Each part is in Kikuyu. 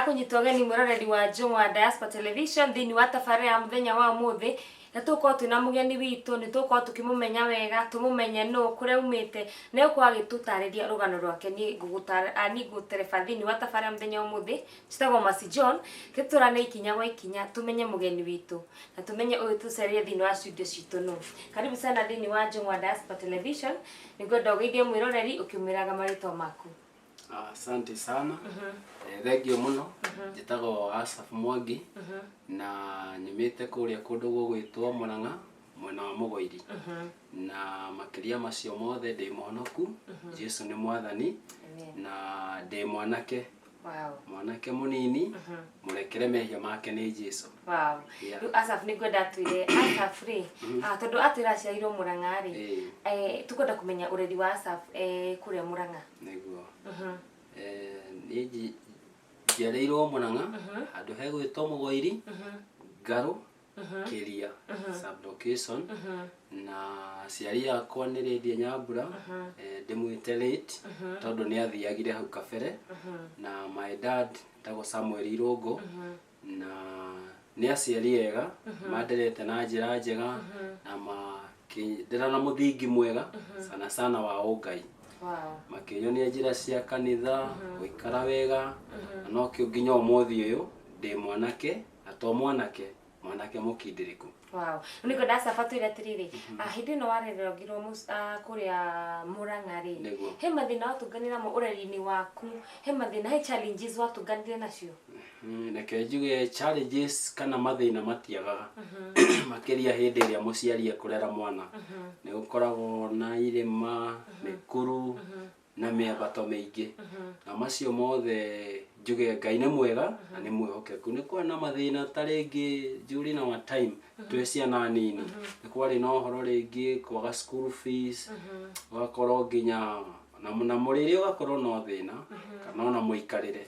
Ndakũnyita ũgeni mwĩroreri wa Njũng'wa Diaspora Television thĩinĩ wa tabarĩra ya mũthenya wa ũmũthĩ, na tũgũkorwo twĩna mũgeni witũ. Nĩ tũgũkorwo tũkĩmũmenya wega, tũmũmenye nũ, kũrĩa aumĩte, na egũkorwo agĩtũtarĩria rũgano rwake. Niĩ ngũgũtereba thĩinĩ wa tabarĩra ya mũthenya wa ũmũthĩ, njĩtagwo Mercy John. Tũtwarane ikinya gwa ikinya tũmenye mũgeni witũ na tũmenye ũyũ tũcereire thĩinĩ wa studio citũ nũ. Karibu sana thĩinĩ wa Njũng'wa Diaspora Television. Nĩngwenda ũgeithie mwĩroreri ũkĩmwĩraga marĩtwa maku. Asante sana. Thengiũ mũno. Njĩtagwo Asaph Mwangi na nyumĩte kũrĩa kũndũ gũgwĩtwo Mũrang'a, mwena wa Mũgũiri, na makĩria macio mothe ndĩ mũhonoku. Jesu nĩ mwathani. Amen. Na ndĩ mwanake, mwanake mũnini mũrekere mehia make nĩ Jesu. Yeah. Rĩu Asaph, nĩngwenda atwĩre, Asaph rĩ, tondũ atwĩra aciarirwo Mũrang'a rĩ, tũkwenda kũmenya ũreri wa Asaph kũrĩa Mũrang'a. Nĩguo. Niĩ njiarĩirwo Mũrang'a, handũ hegwĩtwo Mũgũiri, Ngarũ Kĩria sub-location, na aciari akwa nĩ Lydia Nyambura, ndĩmwĩte late tondũ nĩ athiagire hau kabere, na my dad etagwo Samuel Irũngũ, na nĩ aciari ega manderete na njĩra njega na makĩndera na mũthingi mwega sana sana wa ũngai. Makĩnyonia njĩra cia kanitha, gũikara wega, na nokĩo nginya ũmũthĩ ũyũ ndĩ mwanake, na to mwanake, mwanake mũkindĩrĩku. Wow. Nĩ ngwenda Asaph atwĩre atĩrĩrĩ, hĩndĩ ĩno warereragĩrwo kũrĩa Mũrang'a rĩ, he mathĩna watũnganire namo ũreri-inĩ waku? He mathĩna, he challenges watũnganire nacio? Reke njuge challenges kana mathĩna matiagaga, makĩria hĩndĩ ĩrĩa mũciari ekũrera mwana. Nĩ gũkoragwo na irĩma, mĩkuru na mĩambato mĩingĩ, na macio mothe njuge Ngai nĩ mwega na nĩ mwĩhokeku. Nĩ kwarĩ na mathĩna, ta rĩngĩ during our time twĩ ciana nini nĩ kwarĩ na ũhoro rĩngĩ kwaga school fees, ũgakorwo nginya na mũrĩre ũgakorwo no thĩna, kana ona mũikarĩre,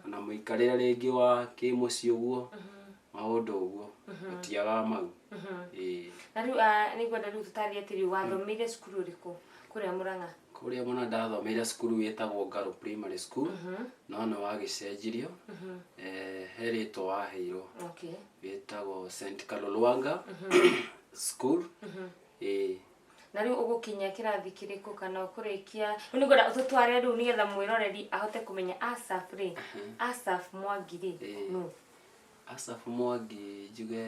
ona mũikarĩre rĩngĩ wa kĩmũciĩ ũguo, maũndũ ũguo gũtiagaga mau, ĩĩ. Na rĩu nĩngwenda rĩu tũtarĩrie atĩrĩrĩ, wathomeire cukuru ũrĩkũ kũrĩa Mũrang'a? Kũrĩa mũno ndathomeire cukuru wĩtagwo Ngaro Primary School, no nĩ wagĩcenjirio, he rĩtwa waheirwo wĩtagwo St Kalolwanga School, ĩĩ. Na rĩu ũgũkinya kĩrathi kĩrĩkũ kana ũkũrĩkia? Rĩu nĩngwenda ũtũtware rĩu nĩgetha mwĩroreri ahote kũmenya Asaph rĩ, Asaph Mwangi rĩ, nũ? Asaph Mwangi njuge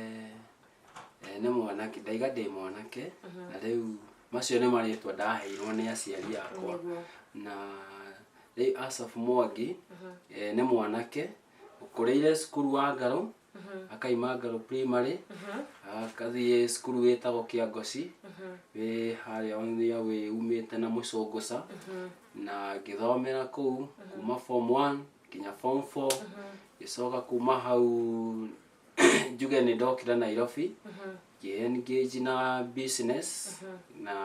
nĩ mwanake, ndaiga ndĩ mwanake, na rĩu macio nĩ marĩtwa ndaheirwo nĩ aciari akwa. Na rĩu Asaph Mwangi nĩ mwanake ũkũrĩire cukuru wa Ngarũ, akaima Ngarũ Primary, akathiĩ cukuru wĩtagwo Kĩangoci, wĩ harĩa on the way umĩte na Mũcũngũca, na ngĩthomera kũu kuma form 1 nginya form 4. Ngĩcoka kuma hau njuge nĩ ndokire Nairobi, ngĩ engage na business, na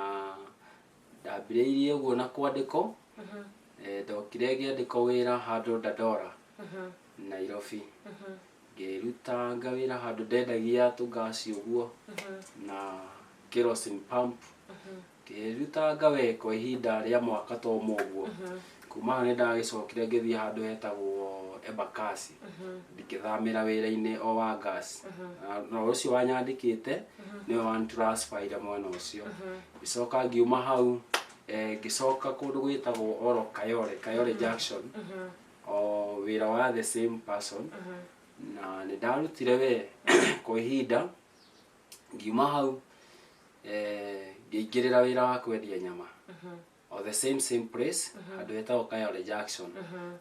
ndambĩrĩirie ũguo na kwandĩkwo. Ndokire ngĩandĩkwo wĩra handũ Dandora, Nairobi, ngĩrutanga wĩra handũ ndendagia tũngasi ũguo na kerosene pump. Ngĩrutanga we kwa ihinda rĩa mwaka ta ũmwe ũguo. Kuma hau nĩ ndagĩcokire ngĩthiĩ handũ hetagwo Embakasi, ngĩthamĩra wĩra-inĩ o wa gas, na ũcio wanyandĩkĩte nĩwe wan transfer mwena ũcio. Ngĩcoka ngiuma hau, ngĩcoka kũndũ gwĩtagwo oro Kayole, Kayole Junction, o wĩra wa the same person, na nĩ ndarutire we kwa ihinda. Ngiuma hau, ngĩingĩrĩra wĩra wa kwendia nyama o the same same place, handũ hetagwo Kayole Junction.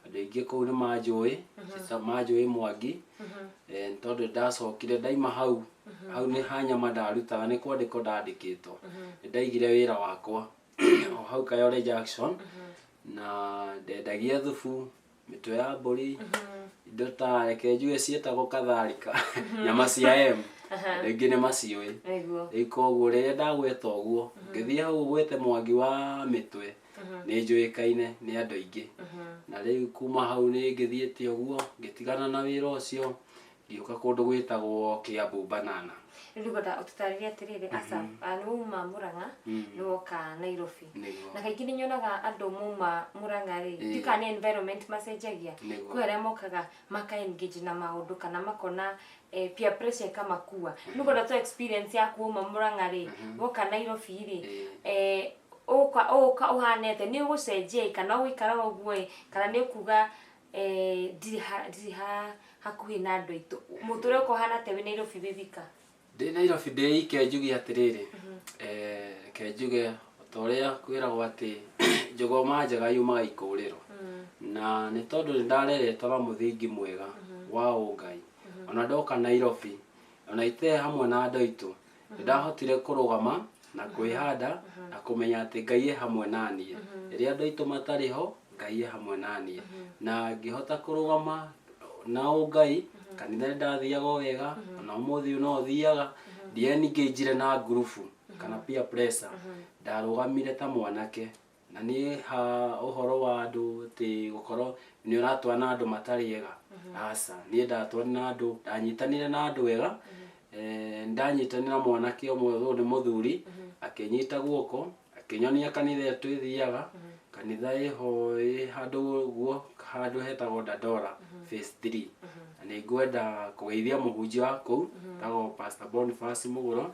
Andũ aingĩ kũu nĩ manjũĩ, manjũĩ Mwangi, nĩ tondũ ndacokire ndaima hau hau nĩ ha nyama ndarutaga, nĩ kwandĩkwo ndandĩkĩtwo. Nĩ ndaigire wĩra wakwa o hau Kayole Junction, na ndendagia thubu, mĩtwe ya mbũri, indo ta, reke njuge ciĩtagwo kadhalika, nyama cia M. Andũ aingĩ nĩ maciũĩ. Rĩu koguo rĩrĩa ndagweta ũguo, ngĩthiĩ hau ũgwete Mwangi wa mĩtwe, nĩ njũĩkaine nĩ andũ aingĩ. Na rĩu kuma hau nĩ ngĩthiĩte ũguo, ngĩtigana na wĩra ũcio. Ngĩũka kũndũ gwĩtagwo Kiambu Banana. Rĩu ngwenda ũtũtarĩrie atĩrĩrĩ, Asaph, nĩ wauma Murang'a, nĩ woka Nairobi. Nĩguo. Na kaingĩ nĩ nyonaga andũ mauma Murang'a rĩ, ndiũĩ kana nĩ environment macenjagia. Nĩguo. Kwĩ arĩa mokaga maka engage na maũndũ kana makona peer pressure ĩkamakua. Nĩ ngwenda tũ experience yaku wauma Murang'a rĩ, woka Nairobi rĩ, ũka ũhana atĩa, nĩ ũgũcenjia ĩ kana ũgũikara o ũguo ĩ, kana nĩ ũkuga ndirĩ hakuhĩ na andũ aitũ. Mũtũrĩre ũka ũhana atĩa wĩ Nairobi wĩ wika? Ndĩ Nairobi ndĩ ike, njuge atĩrĩrĩ, reke njuge ta ũrĩa kwĩragwo atĩ njũgũma njega yumaga ikũrĩro, na nĩ tondũ nĩ ndareretwo na mũthingi mwega wa ũngai, ona ndoka Nairobi ona ite hamwe na andũ aitũ, nĩ ndahotire kũrũgama na kwĩhanda na kũmenya atĩ Ngai e hamwe na niĩ. Rĩrĩa andũ aitũ matarĩ ho, Ngai e hamwe na niĩ, na ngĩhota kũrũgama na ũngai. Kanitha nĩ ndathiaga o wega, ona ũmũthĩ ũyũ no thiaga. Ndieningĩnjire na ngurubu kana peer pressure, ndarũgamire ta mwanake. Na niĩ ha ũhoro wa andũ atĩ gũkorwo nĩ ũratwana na andũ matarĩ ega, aca, niĩ ndatwana na andũ, ndanyitanire na andũ ega. Ndanyitanire na mwanake ũmwe, ũyũ nĩ mũthuri, akĩnyita guoko, akĩnyonia kanitha ĩyo twĩthiaga. Kanitha ĩho ĩ handũ ũguo, handũ hetagwo Dandora Phase 3, na nĩ ngwenda kũgeithia mũhunjia wa kũu etagwo Pastor Boniface Mũgũro,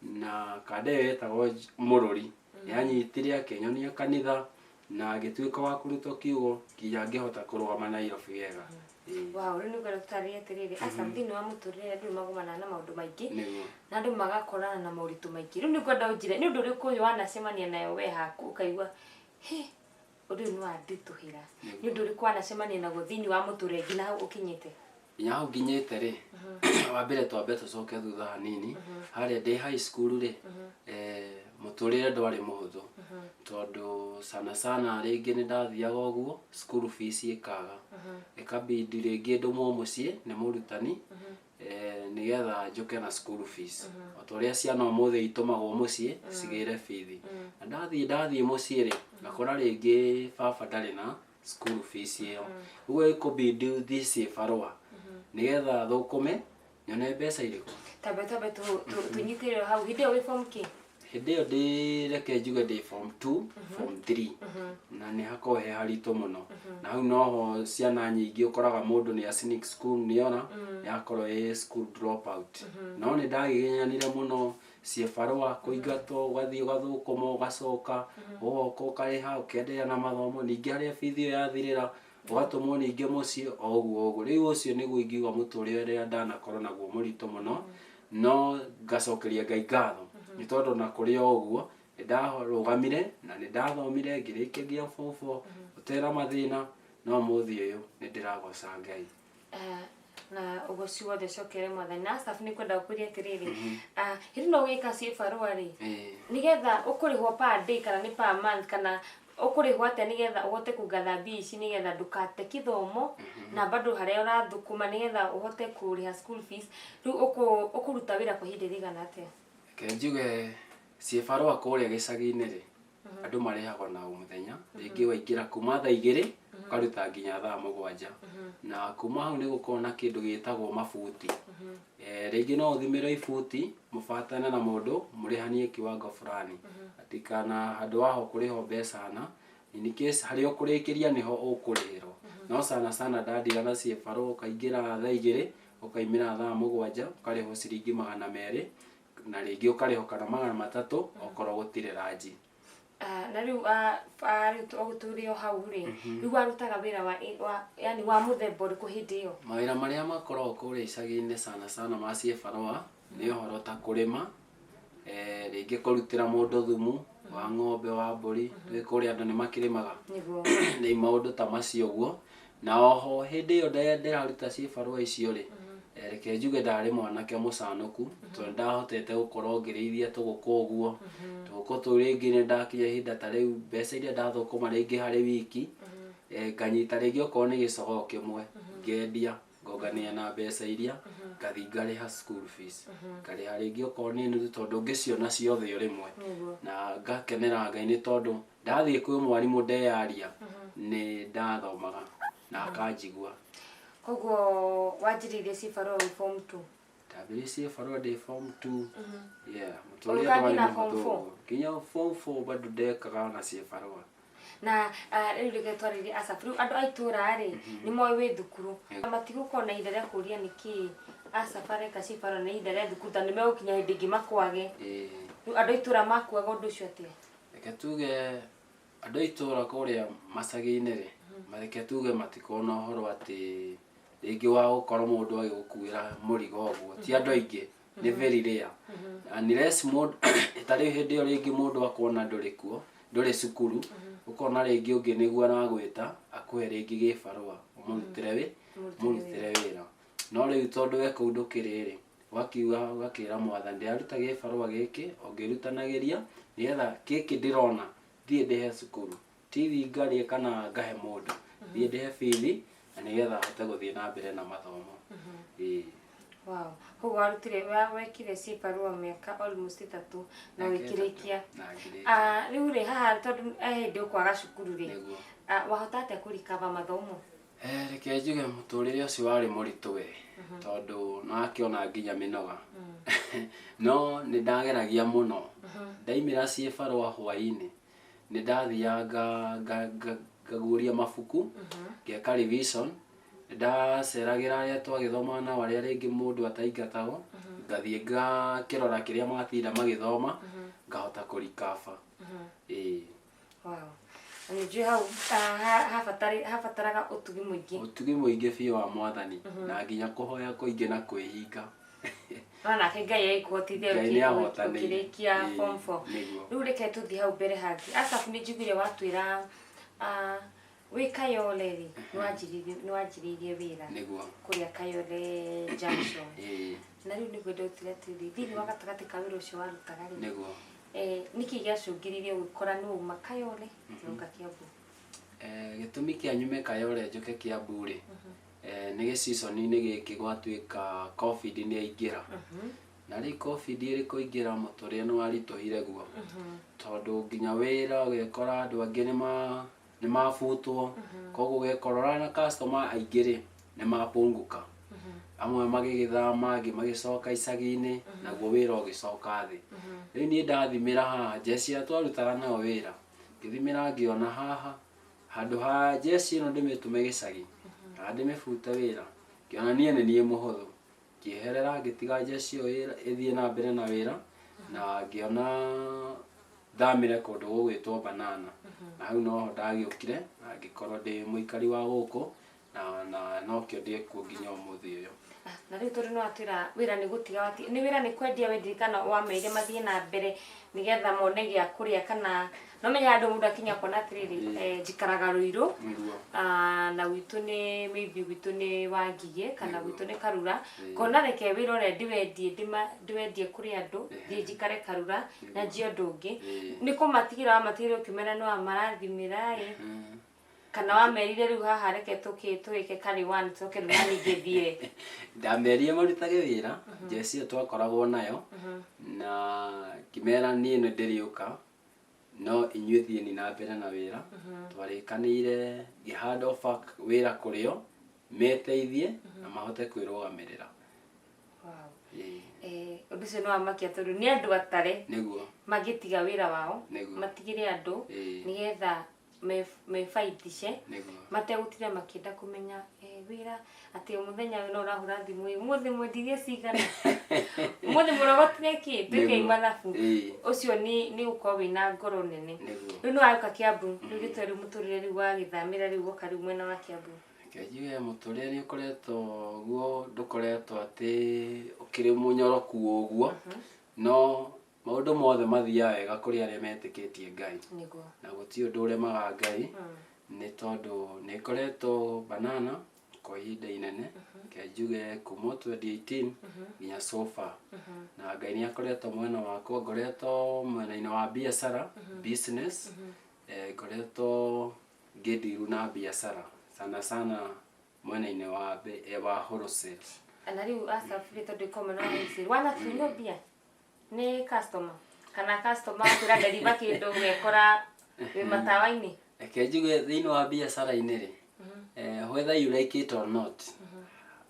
na kanda ĩyo ĩtagwo Mũrũri. Nĩ anyitire akĩnyonia kanitha na ngĩtuĩka wa kũrutwo kiugo nginya ngĩhota kũrũgama Nairobi wega. Ĩĩ. Wow, rĩu nĩ ngwenda tũtarĩrie atĩrĩrĩ, Asaph, thĩinĩ wa mũtũrĩre andũ nĩ magomanaga na maũndũ maingĩ na andũ magakorana na moritũ maingĩ. Rĩu nĩ ngwenda ũnjĩre nĩ ũndũ ũrĩkũ ũyũ wanacemania nayo we haku ũkaigua he ũndũ ũyũ nĩ wanditũhĩra? Nĩ ũndũ ũrĩkũ wanacemania naguo thĩinĩ wa mũtũrĩre nginya hau ũkinyĩte? Nginya hau nginyĩte rĩ, wa mbere twambe tũcoke thutha hanini. Harĩa ndĩ high school rĩ, mũtũrĩre ndwarĩ mũhũthũ, tondũ sana sana rĩngĩ nĩ ndathiaga ũguo, school fees ĩkaga, ĩkabidi rĩngĩ ndũmwo mũciĩ nĩ mũrutani nĩgetha njũke na school fees, o ta ũrĩa ciana ũmũthĩ itũmagwo mũciĩ cigĩre bithi. Na ndathiĩ mũciĩ rĩ, ngakora rĩngĩ baba ndarĩ na school fees ĩyo, ũguo ĩkũbidi thiĩ ciĩ barũa nĩgetha thũkũme nyone mbeca irĩkũ. Tambe tũnyitĩrĩre hau. Hĩndĩ ĩyo wĩ form kĩ? Hĩndĩ ĩyo ndĩ, reke njuge ndĩ form 2, form 3, na nĩ hakoragwo he haritũ mũno, na hau noho ciana nyingĩ ũkoraga mũndũ nĩ a sneak school, nĩona nĩ akorwo ĩ school drop out. No nĩ ndagiginyanire mũno ciĩ barũa, kũingatwo, ũgathiĩ ũgathũkũma, ũgacoka ũgoka ũkarĩha, ũkenderea na mathomo. Ningĩ harĩa bithi ĩyo yathirĩra, ũgatũmwo ningĩ mũciĩ o ũguo ũguo. Rĩu ũcio nĩguo ingiuga mũtũrĩre ũrĩa ndanakorwo naguo mũritũ mũno, no ngacokeria Ngai ngatho nĩ tondũ na kũrĩ o ũguo nĩ ndarũgamire na nĩ ndathomire ngĩrĩkia nginya form 4 ũtena mathĩna, no ũmũthĩ ũyũ nĩ ndĩragoca Ngai. Na ũgoci wothe ũcokere Mwathani. Na Asaph, nĩ kwenda gũkũria atĩrĩrĩ, hĩndĩ no ũgĩka ciĩ barũa rĩ, nĩgetha ũkũrĩhwo per day kana nĩ per month, kana ũkũrĩhwo atĩa nĩgetha ũhote kũngatha mbia ici, nĩgetha ndũkate kĩthomo na bado harĩa ũrathũkũma nĩgetha ũhote kũrĩha school fees? Rĩu ũkũruta wĩra kwa ihinda rĩigana atĩa? Reke njuge ciĩ barũa kũrĩa gĩcagi-inĩ rĩ, andũ marĩhagwo na o mũthenya. Rĩngĩ waingĩra kuma thaa 2 ũkaruta nginya thaa 7, na kuma hau nĩ gũkoragwo na kĩndũ gĩtagwo mabuti. Rĩngĩ no ũthimĩrwo ibuti, mũbatane na mũndũ mũrĩhanie kiwango fulani, atĩ kana handũ waho kũrĩhwo mbeca na in case harĩa ũkũrĩkĩria nĩho ũkũrĩhĩrwo. No sana sana ndandira na ciĩ barũa, ũkaingĩra thaa 2 ũkaimĩra thaa 7, ũkarĩhwo ciringi 200, na rĩngĩ ũkarĩhwo kana 300 okorwo gũtirĩ ranji. Na rĩu rĩu tũrĩ o hau rĩ, rĩu warutaga wĩra wa yani wa mũthemba ũrĩkũ hĩndĩ ĩyo? Mawĩra marĩa makoragwo kũrĩa icagi-inĩ sana sana ma ciĩ barũa nĩ ũhoro ta kũrĩma, rĩngĩ kũrutĩra mũndũ thumu wa ng'ombe, wa mbũri. Rĩ kũrĩa andũ nĩ makĩrĩmaga. Nĩ maũndũ ta macio ũguo. Na oho hĩndĩ ĩyo ndĩraruta ciĩ barũa icio rĩ, reke njuge ndarĩ mwanake mũcanũku, tondũ ndahotete gũkorwo ngĩrĩithia tũgũkũ ũguo. Tũgũkũ tũu rĩngĩ nĩ ndakinya ihinda ta rĩu, mbeca iria ndathũkũma rĩngĩ harĩ wiki, nganyita rĩngĩ okorwo nĩ gĩcogoo kĩmwe, ngendia, ngongania na mbeca iria ngathiĩ ngarĩha school fees, ngarĩha rĩngĩ okorwo nĩ nuthu, tondũ ngĩciona ciothe o rĩmwe. Na ngakenera Ngai nĩ tondũ ndathiĩ kwĩ mwarimũ ndeyaria, nĩ ndathomaga na akanjigua. Koguo wanjĩrĩirie cibarũa wĩ form 2? Ndambĩrĩirie cibarũa ndĩ form 2, yeah. Mũtũrĩre Ũgĩũka ndwarĩ nginya mũhũthũ form four? ũguo. Nginya form 4 bado ndekaga ona cibarũa. Na rĩu reke twarĩrie Asaph. Rĩu andũ a itũra rĩ, nĩ moĩ wĩ thukuru, matigũkorwo na ihinda rĩa kũria nĩkĩ Asaph areka cibarũa na ihinda rĩa thukuru, tondũ nĩ megũkinya hĩndĩ ĩngĩ makwage. Rĩu andũ a itũra makuaga ũndũ ũcio atĩa? Reke tuge andũ a itũra kũrĩa macagi-inĩ rĩ, reke tuge matikoragwo na ũhoro atĩ rĩngĩ wa gũkorwo mũndũ agĩgũkuĩra mũrigo ũguo, ti andũ aingĩ, nĩ very rare, unless mũndũ ta rĩu hĩndĩ ĩyo rĩngĩ mũndũ akuona ndũrĩ kuo, ndũrĩ cukuru, ũkona rĩngĩ ũngĩ nĩguo aragwĩta akũhe rĩngĩ gĩbarũa ũmũrutĩre wĩra. No rĩu tondũ we kũu ndũkĩrĩ rĩ, ũgakiuga, ũgakĩra mwathani, ndĩraruta gĩbarũa gĩkĩ o ngĩrutanagĩria nĩgetha gĩkĩ ndĩrona thiĩ ndĩhe cukuru, ti thiĩ ngarĩe kana ngahe mũndũ, thiĩ ndĩhe bithi na nĩgetha hote gũthiĩ na mbere na mathomo. Ĩĩ. Wow. Koguo warutire wekire cibarũa mĩaka almost 3 na Mĩaka ũgĩkĩrĩkia. 3 na ngĩrĩkia. Rĩu rĩ, haha tondũ he hĩndĩ ũkwaga cukuru rĩ, Nĩguo. Wahota atĩa kũrikaba mathomo? Reke njuge mũtũrĩre ũcio warĩ mũritũ we, tondũ nĩwakĩona nginya mĩnoga, no nĩ ndageragia mũno. Ndaimĩra cibarũa hwaĩ-inĩ, nĩ ndathiaga ngaguũria mabuku, ngeka revision. Nĩ ndaceragĩra arĩa twagĩthomaga nao, arĩa rĩngĩ mũndũ ataingatagwo, ngathiĩ ngakĩrora kĩrĩa matinda magĩthoma, ngahota kũrikaba. Ĩĩ. Wow. Na nĩ njũĩ hau habataraga ũtugi mũingĩ. Ũtugi mũingĩ biũ wa mwathani, na nginya kũhoya kũingĩ na kwĩhinga. No nake Ngai agĩkũhotithia Ngai nĩ ahotanĩire. ũkĩrĩkia form 4. Nĩguo. Rĩu reke tũthiĩ hau mbere hangĩ. Asaph, nĩ njiguire watwĩra wĩ Kayole rĩ, nĩ wanjĩrĩirie wĩra Nĩguo. kũrĩa Kayole Junction. Ĩĩ. Na rĩu nĩngwenda ũtwĩre atĩrĩrĩ, thĩinĩ wa gatagatĩ ka wĩra ũcio warutaga rĩ, Nĩguo. Nĩkĩ gĩacũngĩrĩirie gũkora nĩ wauma Kayole ũka Kiambu? Gĩtũmi kĩa nyume Kayole njũke Kiambu rĩ, nĩ gĩciconi-inĩ gĩkĩ gwatuĩka COVID nĩ yaingĩra. Na rĩu COVID ĩrĩ kũingĩra, mũtũrĩre nĩ waritũhire guo, tondũ nginya wĩra ũgekora andũ angĩ nĩ mabutwo, koguo ũgekora ũrarĩ na customer aingĩ rĩ, nĩ mapunguka, amwe magĩgĩthama, angĩ magĩcoka icagi-inĩ, naguo wĩra ũgĩcoka thĩ. Rĩu niĩ ndathimĩra haha njeci ĩrĩa twarutaga nayo wĩra, ngĩthimĩra ngĩona haha handũ ha njeci ĩno ndĩmĩtũme gĩcagi kana ndĩmĩbute wĩra, ngĩona niĩ nĩ niĩ mũhũthũ, ngĩeherera, ngĩtiga njeci ĩyo wĩra ĩthiĩ na mbere na wĩra, na ngĩona thamĩre kũndũ gũgwĩtwo Banana, na hau noho ndagĩũkire na ngĩkorwo ndĩ mũikari wa gũkũ, na nokĩo ndĩkuo nginya ũmũthĩ ũyũ. Na rĩu tondũ nĩ watwĩra wĩra nĩ gũtiga nĩ wĩra nĩ kwendia wendirie, kana wameire mathiĩ na mbere nĩgetha mone gĩa kũrĩa, kana no menya andũ mũndũ akinya kuona atĩrĩrĩ, njikaraga Rũirũ, Nĩguo. Na gwitũ nĩ maybe gwitũ nĩ Wangigĩ kana Nĩguo. gwitũ nĩ Karura, ngona reke wĩra ũrĩa ndĩwendie, ndĩwendie kũrĩ andũ, thiĩ njikare Karura na njie ũndũ ũngĩ. Nĩ kũmatigĩra wamatigĩra ũkĩmera nĩ wamarathimĩra ĩ, kana wamerire rĩu haha reke tũgĩke carry one tũke rĩu nani ngĩthiĩ? Ndamerire marutage wĩra njeci ĩyo twakoragwo nayo, na ngĩmera niĩ nĩ ndĩrĩũka, no inyuĩ thiĩni na mbere na wĩra. Twarĩkanĩire ngĩ hand over wĩra kũrĩ o meteithie na mahote kwĩrũgamĩrĩra. Wow. Ĩĩ. Ũndũ ũcio nĩ wamakia, tondũ nĩ andũ atare Nĩguo. mangĩtiga wĩra wao, Nĩguo. matigĩre andũ nĩgetha mebaithice, Nĩguo. mategũtinda makĩenda kũmenya wĩra atĩ o mũthenya no ũrahũra thimũ, ĩ ũmũthĩ mwendirie cigana, ũmũthĩ mũrogotire kĩ, twĩkei mathabu. Ũcio nĩ gũkorwo wĩna ngoro nene. Nĩguo. Rĩu nĩ wagĩũka Kiambu, rĩu gĩtwe rĩu mũtũrĩre rĩu wagĩthamĩra rĩu woka rĩu mwena wa Kiambu. Reke njuge mũtũrĩre nĩ ũkoretwo guo ndũkoretwo atĩ ũkĩrĩ mũnyoroku ũguo, no maũndũ mothe mathiaga wega kũrĩ arĩa metĩkĩtie Ngai. Nĩguo. Na gũtirĩ ũndũ ũremaga Ngai, nĩ tondũ nĩ ngoretwo Banana kwa ihinda inene, reke njuge kuma 2018 nginya so far, na Ngai nĩ akoretwo mwena wakwa. Ngoretwo mwena-inĩ wa biacara, business, ngoretwo ngĩndiru na biacara sana sana mwena-inĩ wa wholesale. Na rĩu Asaph rĩ, tondũ ĩkorwo mwena wa wholesale, wanatunywo mbia nĩ customer, kana customer akwĩra deliver kĩndũ ũgekora wĩ matawa-inĩ? Reke njuge thĩinĩ wa biacara-inĩ rĩ, whether you like it or not.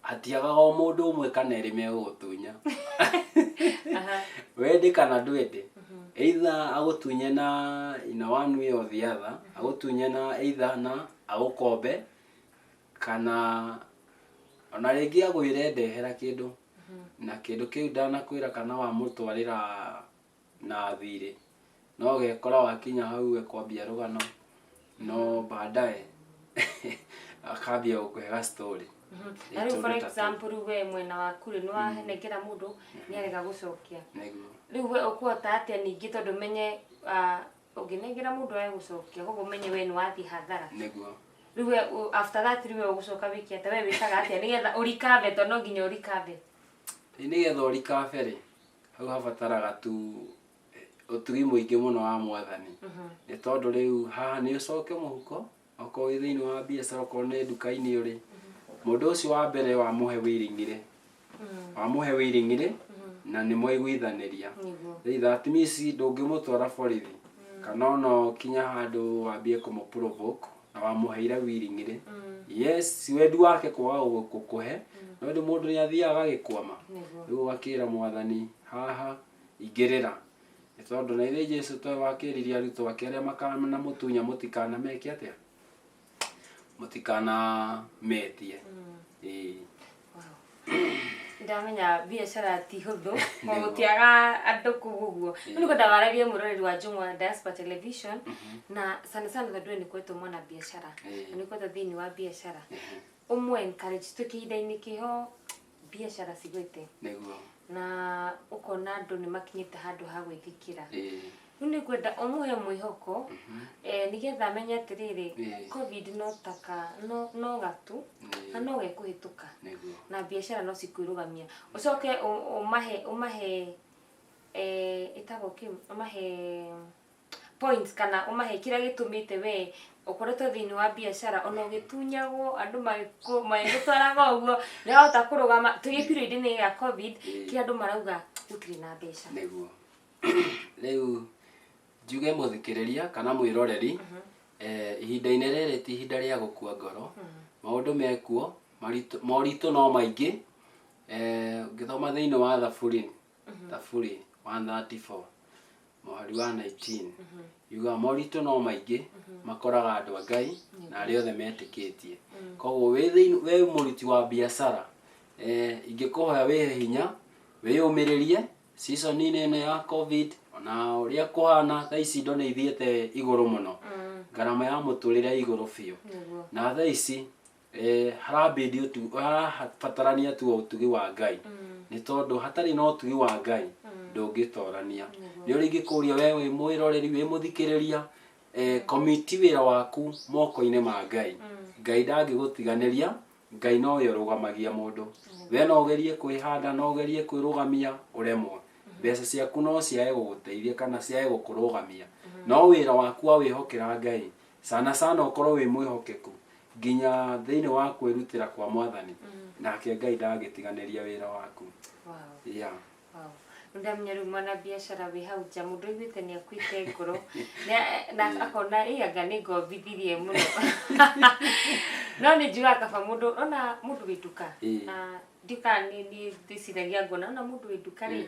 Hatiagaga o mũndũ ũmwe kana erĩ megũgũtunya. Wende kana ndwende, either agũtunye na in a one way or the other, agũtunye na either na agũkombe kana ona rĩngĩ agwĩre ndehera kĩndũ, na kĩndũ kĩu ndanakwĩra kana wamũtwarĩra na thirĩ, no ũgekora wakinya hau ekwambia rũgano, no baadaye akambia gũkũhe ga story. Na rĩu for Tũndũ ta tũu. example, rĩu we mwena waku rĩ, nĩ wanengera mũndũ nĩ arega gũcokia. Nĩguo. Rĩu we ũkũhota atĩa ningĩ, tondũ menye ũngĩnengera mũndũ age gũcokia, koguo menye we nĩ wathiĩ hathara? Nĩguo. Rĩu we after that, rĩu we ũgũcoka wĩke atĩa? We wĩkaga atĩa nĩgetha ũrikabe, tondũ no nginya ũrikabe? Ĩ, nĩgetha ũrikabe rĩ, hau habataraga tu ũtugi mũingĩ mũno wa Mwathani, nĩ tondũ rĩu haha nĩ ũcoke mũhuko, okorwo wĩ thĩinĩ wa biacara, okorwo nĩ nduka-inĩ ũrĩ, mũndũ ũcio wa mbere wamũhe wĩrĩng'ire, wamũhe wĩrĩng'ire na nĩ mwaiguithanĩria. Rĩu that means ndũngĩmũtwara borithi kana ona ũkinya handũ wambie kũmũ provoke na wamũheire wĩrĩng'ire. Yes, si wendi wake kwaga gũkũhe, no ĩndĩ mũndũ nĩ athiaga agĩkwama. Rĩu ũgakĩra Mwathani, haha ingĩrĩra, nĩ tondũ na ithe Jesu toe wakĩririe arutwo ake arĩa makanamũtunya mũtikanameke atĩa, mũtikanametie. Ĩĩ. Ndamenya biacara ti hũthũ, gũtiaga andũ kũu ũguo. Rĩu nĩngwenda wararie mwĩroreri wa Njũng'wa Diaspora Television, na sana sana tondũ we nĩ kwetwo mwana biacara na nĩ kwetwo thĩinĩ wa biacara, ũmwe encourage twĩ kĩhinda-inĩ kĩho biacara cigwĩte na ũkona andũ nĩ makinyĩte handũ ha gwĩthikĩra. Rĩu nĩ ngwenda ũmũhe mwĩhoko nĩgetha amenye atĩrĩrĩ, COVID no taka no gatu na no gekũhĩtũka na biacara no cikwĩrũgamia. Ũcoke ũmahe ĩtagwo kĩ, ũmahe points kana ũmahe kĩrĩa gĩtũmĩte we ũkoretwo thĩinĩ wa biacara ona ũgĩtunyagwo, andũ magĩgũtwaraga ũguo, nĩ wahota kũrũgama tũgĩ period-inĩ ya COVID, kĩrĩa andũ marauga gũtirĩ na mbeca. Nĩguo. Rĩu njuge mũthikĩrĩria kana mwĩroreri, ihinda-inĩ rĩrĩ ti ihinda rĩa gũkua ngoro. Maũndũ mekuo moritũ no maingĩ. Ũngĩthoma thĩinĩ wa Thaburi 134 mũhari wa 19, yugaga moritũ no maingĩ makoraga andũ a Ngai na arĩa othe metĩkĩtie. Koguo wĩ thĩinĩ, wĩ mũruti wa biacara, ingĩkũhoya wĩhe hinya, wĩyũmĩrĩrie season-inĩ ĩno ya COVID. Ona ũrĩa kũhana thaa ici, indo nĩ ithiĩte igũrũ mũno, ngarama ya mũtũrĩre igũrũ biũ. Na thaa ici harabidi harabatarania tu ũtugi wa Ngai, nĩ tondũ hatarĩ na ũtugi wa Ngai ndũngĩtorania. Nĩ ũrĩa ingĩkũria we wĩ mwĩroreri, wĩ mũthikĩrĩria, komiti wĩra waku moko-inĩ ma Ngai. Ngai ndangĩgũtiganĩria. Ngai nowe ũrũgamagia mũndũ. We no ũgerie kwĩhanda, no ũgerie kwĩrũgamia, ũremwo. Mbeca ciaku no ciage gũgũteithia kana ciage gũkũrũgamia, no wĩra waku wawĩhokera Ngai, sana sana ũkorwo wĩ mwĩhokeku nginya thĩinĩ wa kwĩrutĩra kwa Mwathani, nake Ngai ndangĩtiganĩria wĩra waku. Yeah. Wow. Ndamenya rĩu mwana biacara wĩ hau nja, mũndũ aiguĩte nĩ akuĩte ngoro na akona ĩ anga nĩ ngombithirie mũno, no nĩ njugaga kaba mũndũ ona mũndũ wĩ nduka. Ndiũkaga nĩ ndĩciragia ngona ona mũndũ wĩ nduka rĩ,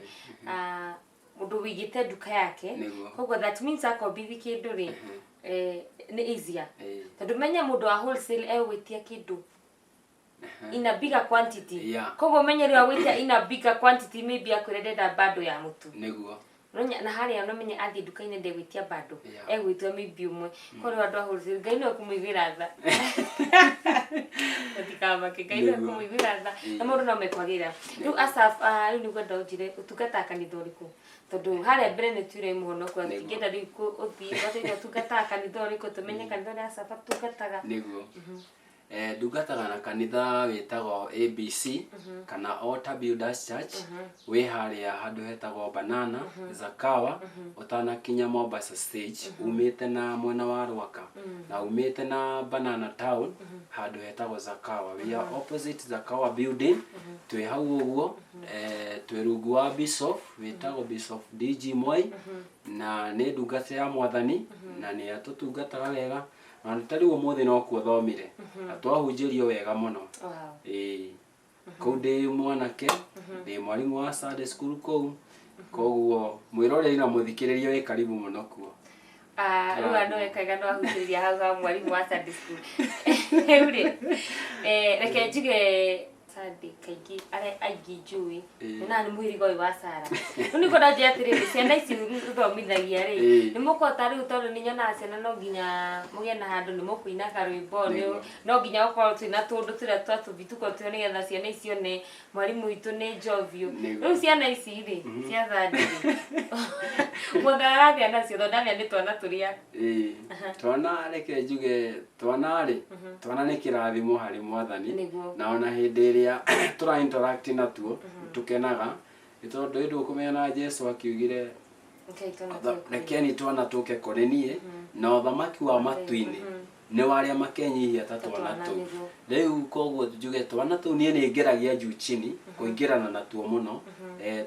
mũndũ wĩigĩte nduka yake, koguo that means akombithi kĩndũ rĩ, nĩ easier, tondũ menya mũndũ wa wholesale egwĩtia kĩndũ in a bigger quantity. Koguo menye rĩu agwĩtia in a bigger quantity, maybe akwĩre ndenda bando ya mũtu. Na harĩa no menye athiĩ nduka-inĩ ndegwĩtia bando, egwĩtia maybe ũmwe. Koguo rĩu andũ a wholesale, Ngai no ekũmũiguĩra tha, mũtikamake, Ngai no ekũmũiguĩra tha na maũndũ no mekwagĩra. Rĩu Asaph, rĩu nĩngwenda ũnjĩre ũtungataga kanitha ũrĩkũ, tondũ harĩa mbere nĩ tuire mũhonoko. Tingĩenda rĩu ũthiĩ ũgatwĩre ũtungataga kanitha ũrĩkũ, tũmenye kanitha ũrĩa Asaph atungataga. Nĩguo. Ndungataga na kanitha wĩtagwo ABC kana Altar Builders Church, wĩ harĩa handũ hetagwo Banana Zakawa, ũtanakinya Mombasa stage, umĩte na mwena wa Rwaka na umĩte na Banana Town, handũ hetagwo Zakawa. We are opposite Zakawa building, twĩ hau ũguo. Twĩ rungu wa bishop wĩtagwo Bishop DG Mwai, na nĩ ndungata ya Mwathani na nĩ atũtungataga wega, na ta rĩu ũmũthĩ no kuo thomire na twahunjĩrio wega mũno. Ĩĩ. Kũu ndĩ mwanake, ndĩ mwarimũ wa Sunday school kũu. Koguo mwĩroreri na mũthikĩrĩria wĩ karibu mũno kuo. Ah, rĩu andũ wekaga no ahutĩrĩria hau ha mwarimũ wa Sunday school. Rĩu rĩ, reke njuge Sunday kaingĩ arĩa aingĩ njũĩ nyonaga nĩ mũhĩrĩga ũyũ wa Sara. Rĩu nĩ ngwenda njĩre atĩrĩrĩ, ciana ici ũthomithagia rĩ, nĩ mũkũhota rĩu tondũ nĩ nyonaga ciana no nginya mũgĩe na handũ nĩ mũkũina karwĩmbo, no nginya gũkorwo twĩna tũndũ tũrĩa twa tũbituko tũo nĩgetha ciana ici one mwarimũ witũ nĩ njovio. Rĩu ciana ici rĩ, cia Sunday rĩ, mũtharaga atĩa nacio tondũ ndamenya nĩ twana tũrĩa? Ĩĩ, twana reke njuge twana rĩ, twana nĩ kĩrathimo harĩ Mwathani. Na ona hĩndĩ ĩrĩa tũra interact natuo tũkenaga, nĩ tondũ hĩndĩ ũkũmenya na Jesu akiugire rekeni twana tũke kũrĩ niĩ, na ũthamaki wa matu-inĩ nĩ wa arĩa makenyihia ta twana tũu. Rĩu koguo njuge twana tũu niĩ nĩ ngeragia juu chini kũingĩrana natuo mũno,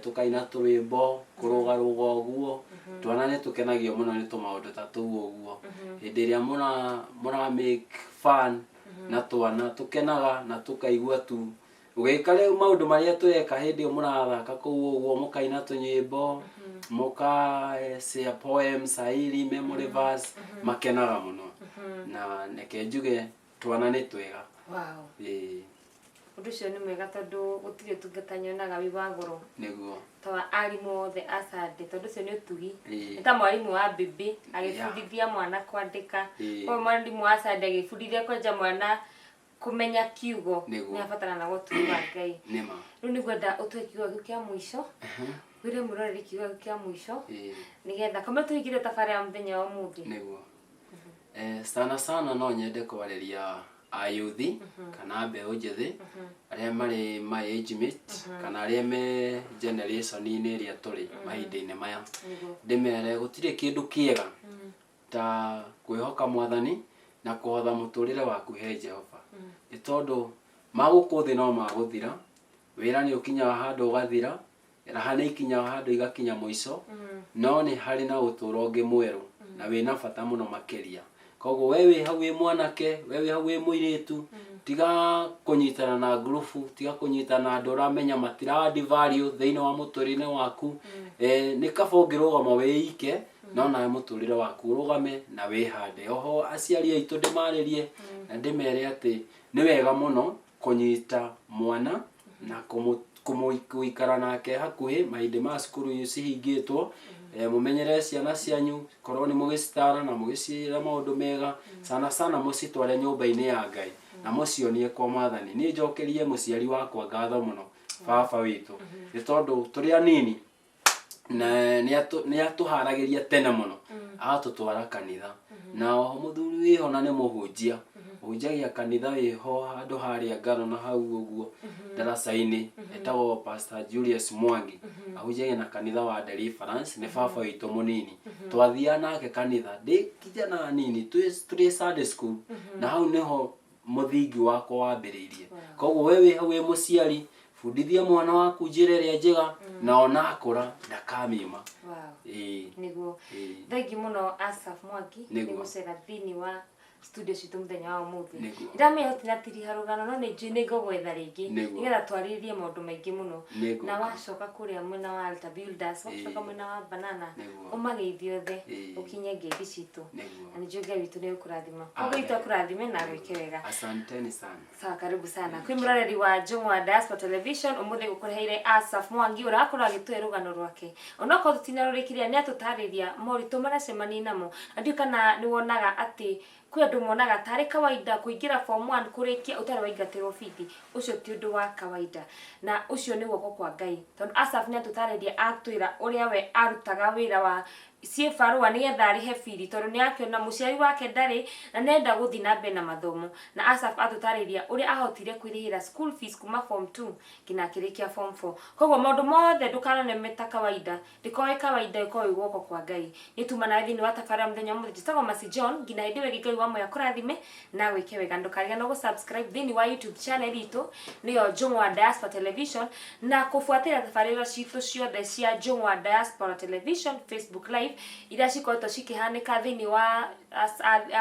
tũkaina tũrwĩmbo, kũrũgarũga ũguo. Twana nĩ tũkenagio mũno nĩ tũmaũndũ ta tũu ũguo. Hĩndĩ ĩrĩa mũra make fun na twana tũkenaga na tũkaigua tu ũgĩka rĩu maũndũ marĩa tũreka hĩndĩ ĩyo mũrathaka kũu ũguo, mũkaina tũnyĩmbo, mũka share poems, sairi, memory verse, makenaga mũno. Na reke njuge twana nĩ twega. Wow. Ĩĩ. Ũndũ ũcio nĩ mwega tondũ gũtirĩ ũtungata nyonaga wĩ wa goro ta wa arimũ othe a Sunday, tondũ ũcio nĩ ũtugi. Nĩ ta mwarimũ wa mbĩmbĩ agĩbundithia mwana kwandĩka. Koguo mwarimũ wa Sunday agĩbundithia kwenja mwana kũmenya kiugo, nĩ abataranaga ũtugi wa Ngai. Rĩu nĩ ngwenda ũtue kiugo gĩaku kĩa mũico, wĩre mwĩroreri kiugo gĩaku kĩa mũico nĩgetha kamwe tũhingĩre tabarĩra ya mũthenya wa ũmũthĩ. Nĩguo. Sana sana no nyende kwarĩria ayuthi kana mbeũ njĩthĩ arĩa marĩ my age mate kana arĩa me generation-inĩ ĩrĩa tũrĩ mahinda-inĩ maya. Ndĩmere gũtirĩ kĩndũ kĩega ta kwĩhoka Mwathani na kũhotha mũtũrĩre waku he Jehova. Nĩ tondũ ma gũkũ thĩ no magũthira, wĩra nĩ ũkinyaga handũ ũgathira, raha nĩ ikinyaga handũ igakinya mũico, no nĩ harĩ na ũtũro ũngĩ mwerũ na wĩna bata mũno makĩria. Koguo we wĩ hau wĩ mwanake, we wĩ hau wĩ mũirĩtu, tiga kũnyitana na ngurubu, tiga kũnyitana na andũ ũramenya matira add value thĩinĩ wa mũtũrĩre waku. Nĩ kaba ũngĩrũgama wĩ ike, no nawe mũtũrĩre waku ũrũgame na wĩhande. Oho aciari aitũ ndĩmarĩrie na ndĩmere atĩ nĩ wega mũno kũnyita mwana na gũikara nake hakuhĩ mahinda ma cukuru cihingĩtwo. Mũmenyerere ciana cianyu, korwo nĩ mũgĩcitara na mũgĩciĩra maũndũ mega, sana sana mũcitware nyũmba-inĩ ya Ngai na mũcionie kwa Mwathani. Niĩ njokerie mũciari wakwa ngatho mũno, baba witũ, nĩ tondũ tũrĩ anini na nĩ atũharagĩria tene mũno agatũtwara kanitha. Na oho mũthuri wĩho na nĩ mũhunjia, ũhunjagia kanitha wĩho handũ harĩa ngano na hau ũguo ndaraca-inĩ, etagwo Pastor Julius Mwangi, ahunjagia na kanitha wa Deliverance, nĩ baba witũ mũnini. Twathiaga nake kanitha ndĩ kijana nini tũrĩ Sunday school, na hau nĩho mũthingi wakwa wambĩrĩirie. Koguo we wĩ hau wĩ mũciari, bundithia mwana waku njĩra ĩrĩa njega, na ona akũra ndakamĩma. Ĩĩ. Nĩguo. Thengiũ mũno Asaph Mwangi nĩ gũcera thĩinĩ wa studio citũ mũthenya wa ũmũthĩ. Ndamenya tũtinatiriha rũgano, no nĩ njũĩ nĩ ngũgwetha rĩngĩ nĩgetha twarĩrĩrie maũndũ maingĩ mũno. Na wacoka kũrĩa mwena wa Altar Builders, wacoka mwena wa Banana, ũmageithie othe, ũkinye ngeithi citũ. Na nĩ njũĩ Ngai witũ nĩ egũkũrathima. Ngai witũ akũrathime na agwĩke wega. Asanteni sana. Sawa, karibu sana. Kwĩ mũroreri wa Njũng'wa Diaspora Television, ũmũthĩ gũkũreheire Asaph Mwangi ũrĩa wakorwo agĩtũhe rũgano rwake. Onokorwo tũtinarũrĩkĩria, nĩ atũtarĩria moritũ marĩa acemania namo. Na ndiũĩ kana nĩ wonaga atĩ kwĩ andũ monaga tarĩ kawaida kũingĩra form 1 kũrĩkia ũtarĩ waingatĩrwo bithi. Ũcio ti ũndũ wa kawaida. Na ũcio nĩ guoko kwa Ngai. Tondũ Asaph nĩ atũtarĩria, atwĩra ũrĩa we arutaga wĩra wa ciĩbarũa nĩgetha arĩhe bithi, tondũ nĩ akĩona mũciari wake ndarĩ na nĩarenda gũthiĩ na mbere na mathomo. Na Asaph atũtarĩria ũrĩa ahotire kwĩrĩhĩra school fees kuma form 2 nginya akĩrĩkia form 4. Koguo maũndũ mothe ndũkanone me ta kawaida, ndĩkorwo ĩ kawaida, ĩkorwo ĩ guoko kwa Ngai. Nĩ tuma nawe thĩinĩ wa tabarĩra mũthenya wa ũmũthĩ. Njĩtagwo Mercy John, nginya hĩndĩ ĩyo ĩngĩ Ngai wa muoyo akũrathime na agwĩke wega. Ndũkariganĩrwo gũ subscribe thĩinĩ wa YouTube channel itũ nĩyo Njũng'wa Diaspora Television, na kũbuatĩrĩra tabarĩra citũ ciothe cia Njũng'wa Diaspora Television Facebook Live iria cikoretwo cikĩhanĩka thĩinĩ wa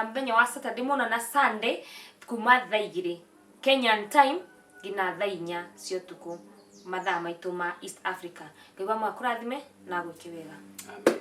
mũthenya wa Saturday mũno na Sunday kuma thaa 2 Kenyan time nginya thaa 4 cia ũtukũ mathaa maitũ ma East Africa. Ngai wa mwakũrathime na gwĩke wega. Amen.